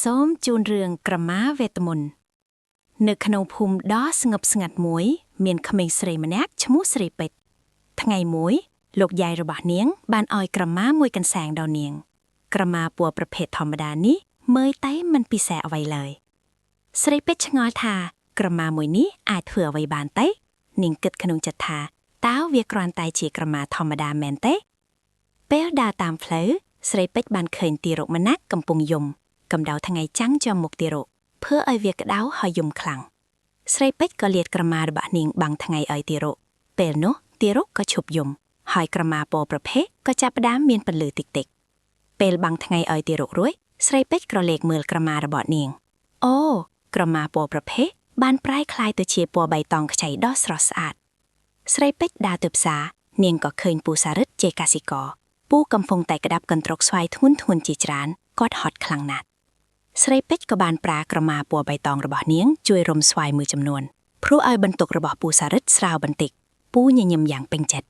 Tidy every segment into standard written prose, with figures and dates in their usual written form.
សូមជូនរឿងក្រមាវេទមន្តនៅក្នុងភូមិដ៏ស្ងប់ស្ងាត់មួយ មានក្មេងស្រីម្នាក់ឈ្មោះស្រីពេជ្រថ្ងៃមួយ លោកយាយរបស់នាង បានឲ្យក្រមាមួយកន្សែងដល់នាង ក្រមាពណ៌ប្រភេទធម្មតានេះមើលតែមិនពិសេសអ្វីឡើយស្រីពេជ្រឆ្ងល់ថា ក្រមាមួយនេះអាចធ្វើអ្វីបានទេនាងគិតក្នុងចិត្តថាតើវាគ្រាន់តែជាក្រមាធម្មតាមែនទេ ពេលដើរតាមផ្លូវស្រីពេជ្របានឃើញទារកម្នាក់កំពុងយំ កម្ដៅថ្ងៃចាំងចំមុខទារកធ្វើឲ្យវាក្តៅហើយយំខ្លាំងស្រីពេជ្រក៏លាតក្រមារបស់នាងបាំងថ្ងៃឲ្យទារកពេលនោះទារកក៏ឈប់យំហើយក្រមាពណ៌ប្រភេទក៏ចាប់ផ្ដើមមានពន្លឺតិចៗពេលបាំងថ្ងៃឲ្យទារករួចស្រីពេជ្រក៏លេកមើលក្រមារបស់នាងអូក្រមាពណ៌ប្រភេទបានប្រែក្លាយទៅជាពណ៌បៃតងខ្ចីដ៏ស្រស់ស្អាតស្រីពេជ្រដើរទៅផ្សារនាងក៏ឃើញពូសារិទ្ធជាកសិករពូកំពុងតែក្តាប់កន្ត្រកស្វាយធ្ងន់ៗជាច្រើនគាត់ហត់ខ្លាំងណាស់ ស្រីពេជ្រក៏បានប្រើក្រមាពណ៌បៃតងរបស់នាងជួយរុំស្វាយមួយចំនួនព្រោះឲ្យបន្ទុករបស់ពូសារិទ្ធស្រាលបន្តិចពូញញឹមយ៉ាងពេញចិត្ត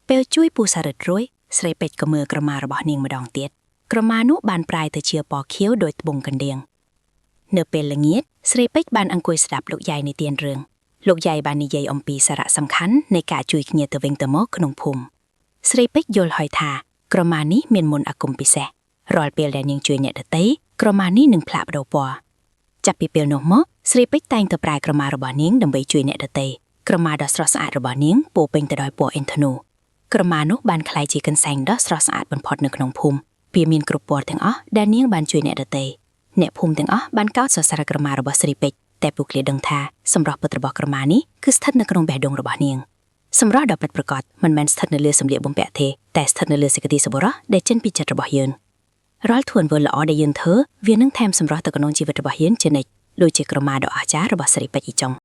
ពេលជួយពូសារិទ្ធរួចស្រីពេជ្រក៏មើលក្រមារបស់នាងម្ដងទៀតក្រមានោះបានប្រែទៅជាពណ៌ខៀវដោយត្បូងកណ្ដៀងនៅពេលល្ងាចស្រីពេជ្របានអង្គុយស្ដាប់លោកយាយនិទានរឿងលោកយាយបាននិយាយអំពីសារៈសំខាន់នៃការជួយគ្នាទៅវិញទៅមកក្នុងភូមិស្រីពេជ្រយល់ហើយថាក្រមានេះមានមន្តអាគមពិសេសរាល់ពេលដែលនាងជួយអ្នកដទៃក្រមានេះនឹងផ្លាស់ប្ដូរពណ៌ចាប់ពីពេលនោះមកស្រីពេជ្រតែងតែប្រើក្រមារបស់នាងដើម្បីជួយអ្នកដទៃក្រមាដ៏ស្រស់ស្អាតរបស់នាងពោរពេញទៅដោយពណ៌ឥន្ទធនូក្រមានោះបានក្លាយជាកន្សែងដ៏ស្រស់ស្អាតបំផុតនៅក្នុងភូមិវាមានគ្រប់ពណ៌ទាំងអស់ដែលនាងបានជួយអ្នកដទៃអ្នកភូមិទាំងអស់បានកោតសរសើរក្រមារបស់ស្រីពេជ្រតែពួកគេដឹងថាសម្រស់ពិតរបស់ក្រមានេះគឺស្ថិតនៅក្នុងបេះដូងរបស់នាងសម្រស់ដ៏ពិតប្រាកដមិនមែនស្ថិតនៅលើសម្លៀកបំពាក់ទេតែស្ថិតនៅលើសេចក្តីសប្បុរសដែលចេញពីចិត្តរបស់យើង រាល់ធ្វើនវើល្អដែលយើងធ្វើវានឹងថែមសម្រស់ទៅក្នុងជីវិតរបស់យើងជានិច្ចដូចជាក្រមាដ៏អស្ចារ្យរបស់ស្រីពេជ្រអ៊ីចុង។